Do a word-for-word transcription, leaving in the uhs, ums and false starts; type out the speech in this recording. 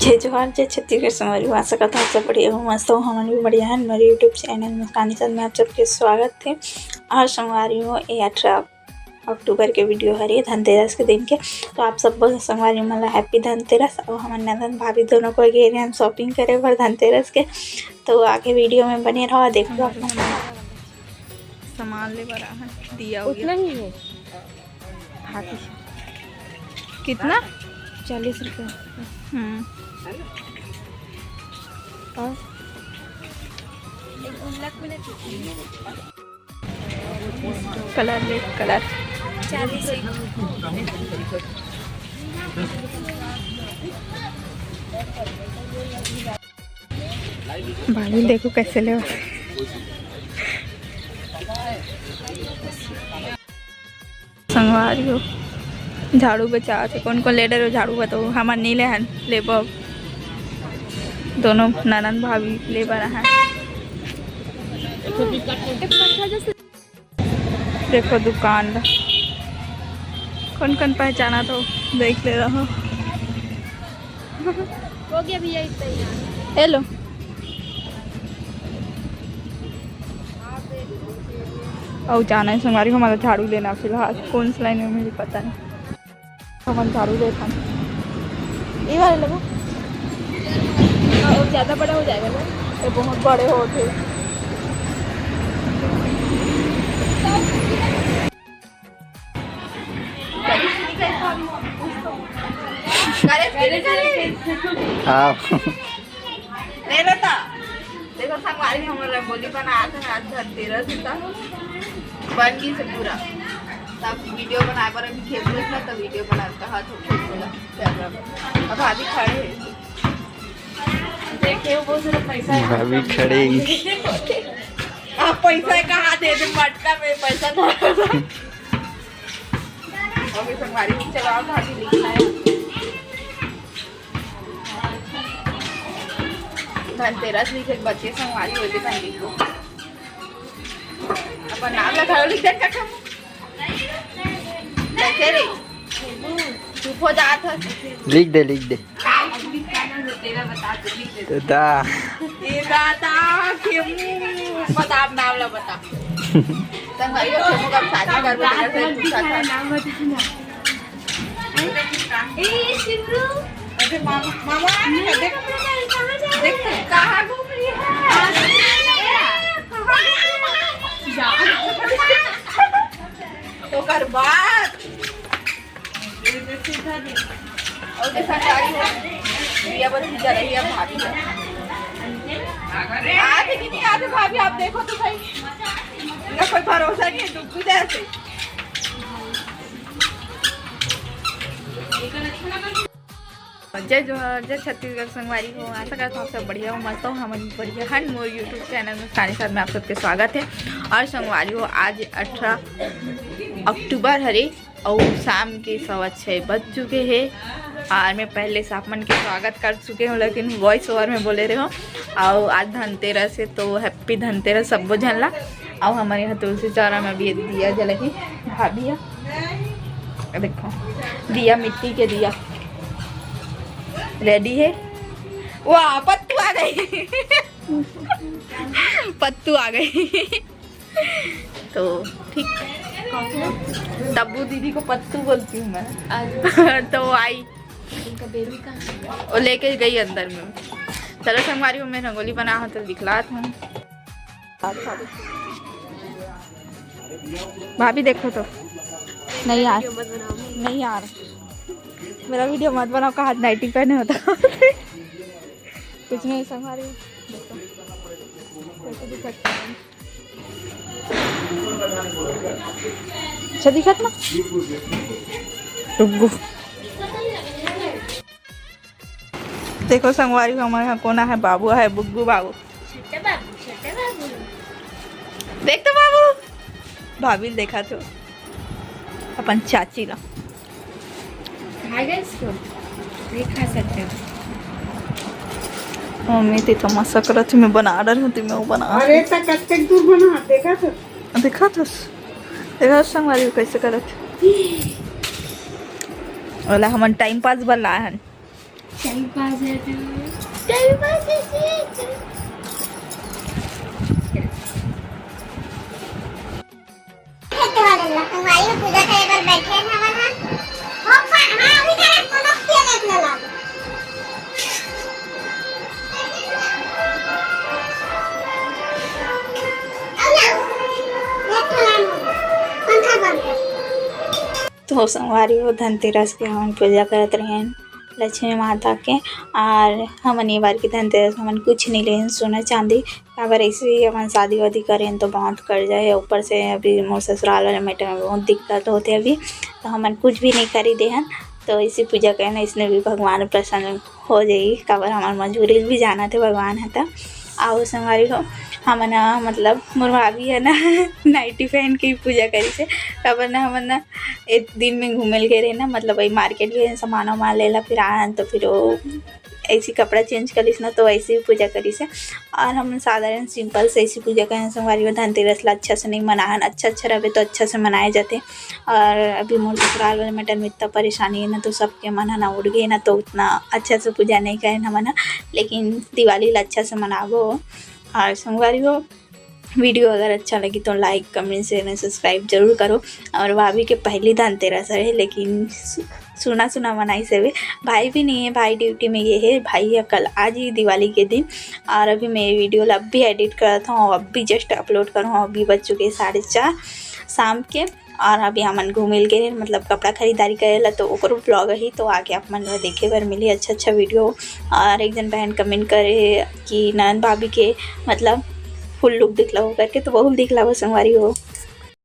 जय जोहार, जय छत्तीसगढ़ संगवारी हो। आशा करता हूँ सब बढ़िया हो, मस्त हो। हमन भी बढ़िया हैं। मेरे YouTube चैनल मुस्कानी साथ में आप सबके स्वागत है। और संगवारी हो, ये अठारह अक्टूबर के वीडियो हरे, धनतेरस के दिन के। तो आप सब संगवारी मन ला हैप्पी धनतेरस। और हमन नंदन भाभी दोनों को गे रहे हैं शॉपिंग करे बर धनतेरस के। तो आगे वीडियो में बने रहो, देखो आप मन। सामान ले बर आहन, दिया उया। उतना ही है। हाथी। कितना? चालीस रुपये। हम्म। और? कलर ले, कलर। चालीस। भाभी देखो कैसे ले। संगवारी हो, झाड़ू बचात हे। कौन कौन ले डरे हो झाड़ू बताओ? हमन नहीं ले हन, लेबो अब। दोनों ननद भाभी ले बर आहन। देखो दुकान ला, कौन कौन पहचाना तो देख ले रहो। हो गया भैया, इतना ही। हेलो। अउ जाना है संगवारी, हमारा झाड़ू लेना फिलहाल, कौन सा लाइन में मुझे पता नहीं। हमन झाड़ू लेथन। ये वाला लेबो? हाँ, वो ज़्यादा बड़ा हो जाएगा ना? ये बहुत बड़े होते। हाँ। ले लो तो। देखो संगवारी, हमर रंगोली बनात हे, आज धनतेरस हे, त बन गिस पूरा। तब वीडियो बनाए बर अभी खेत में था, तब वीडियो बनात कहा तो खेत में कैमरा में। अब भाभी खड़े हैं। देखिए, वो बहुत सारा पैसा है। भाभी खड़े हैं। आप पैसा कहाँ दे दे, मटका में पैसा धरा था। अभी संगवारी, चलो आप भाभी लिखना है। धनतेरस लिखे बच्चे संगवारी होते संगीत को। अपन नाम ला घलो लिख दे, काका। कैसे रे? चुप हो जात हस। लिख दे, लिख दे। तेरा बता दे, लिख दे। दा। ए दादा, खेमू, बता, नाम ला बता। संगवारी हो, खेमू का शादी करबो, तेरा से पूछा था। नाम बता ना। ए, शिवरू। अरे मामा, मामा आ गए, देख। देख, कहाँ घूम रही है? ओकर बाद। और देखा, गाड़ी है। भैया बस जा रही है, भाभी है। आते कि नहीं आते भाभी, आप देखो तो सही। इनका कोई भरोसा नहीं है, डूब भी जाते। जय जोहार, जय छत्तीसगढ़ संगवारी हो। आशा करता हूँ सब बढ़िया हो, मस्त हो। हमन बढ़िया हन। मोर YouTube चैनल में सानी साथ में आप सबके स्वागत है। और संगवारी हो, आज अठारह अक्टूबर हरे और शाम के सवा छः बज चुके हैं। और मैं पहले से आप मन के स्वागत कर चुके हूँ, लेकिन वॉइस ओवर में बोले रहे हो। और आज धनतेरस है, तो हैप्पी धनतेरस सबो झन ला। और हमारे यहाँ तुलसी चौरा में अभी दिया जलही भाभी है। देखो, दिया, मिट्टी के दिया रेडी है। वाह, पत्तू आ गई। पत्तू आ गई। तो ठीक, तब्बू दीदी को पत्तू बोलती हूँ मैं। तो आई। वो लेके गई अंदर में। चलो संगवारी हो, मैं रंगोली बना हूँ तो दिखलात हूँ। भाभी देखो तो, नहीं यार, नहीं यार, मेरा वीडियो मत बनाओ, कहा नाइटी पहने होता। कुछ नहीं संगवारी, देखो कैसे दिखता है। अच्छा दिखत ना? बुग्गू। देखो संगवारी, हमारे यहाँ कोना है, बाबू है, बुग्गू बाबू। छोटे बाबू, छोटे बाबू। देख तो बाबू, भाभी देखा तो अपन चाची ला। खाएगा इसको? नहीं खा सकते हो। मम्मी, ते तो मसा करत, मैं बना रही हूँ, ते मैं वो बना। अरे, तो कब तक दूर बना, देखा तो? देखा तो, देखा संगवारी कैसे करत। ओला हमन टाइम पास बर लाए हन। चल बाजे तू, चल बाजे तू। संगवारी हो, पूजा करे बर बैठे हवन हा। हो पा-, हाँ, अभी जरा कोनो के देख लेला। अब ना, देख लेला, पंखा बंद कर। तो संगवारी हो, धनतेरस के हमन पूजा करत रहेन लक्ष्मी माता के, और हमन ये बार के धनतेरस हमन कुछ नहीं लेन सोना चांदी, काबर ऐसे ही हमन शादी वादी करेन तो बहुत कर्जा है, ऊपर से अभी मोर ससुराल वाले matter में बहुत दिक्कत होते अभी, तो हमन कुछ भी नहीं खरीदे हन। तो ऐसी पूजा करना, इसने भी भगवान प्रसन्न हो जाई, काबर हमार मजबूरी भी जानत हे भगवान ह त। अउ संगवारी हो, हमन ह, मतलब मोर भाभी ह ना, नाइटी पहन के ही पूजा करिस हे, काबर ना हमन ना एक दिन में घूमे ल गे रहे ना, मतलब वही मार्केट गए सामान वामान लेला, फिर आन तो फिर वो ऐसी कपड़ा change कर लिस ना, तो ऐसे ही पूजा करिस हे। और हम साधारण simple से ऐसी पूजा करें संगवारी हो, धनतेरस ला अच्छा से नहीं मनाहन, अच्छा अच्छा रहे तो अच्छा से मनाए जाते। और अभी मोर ससुराल वाले matter में इतना परेशानी है ना, तो सबके मन ह ना उठ गए ना, तो उतना अच्छा से पूजा नहीं करें हमन ह, लेकिन दिवाली ला अच्छा से मनाबो। और संगवारी हो, video अगर अच्छा लगी तो like, comment, share and subscribe जरूर करो। और भाभी के पहली धनतेरस है, लेकिन सु-, सुना सुना मनाई से भी, भाई भी नहीं है, भाई duty में गए है, भाई है कल आज ही दिवाली के दिन। और अभी मैं ये video ला अब भी edit करत हूँ, अब भी just upload करूँ, अभी बज चुके हैं साढ़े चार शाम के। और अभी हमन घूमे ल गे, मतलब कपड़ा खरीदारी करे ला, तो ओकरो vlog ही, तो आगे आप मन ला देखे बर मिली अच्छा अच्छा video। और एक जन बहन comment करे कि ननद भाभी के मतलब full look दिखलाओ करके, तो वहू दिखलाओ संगवारी हो।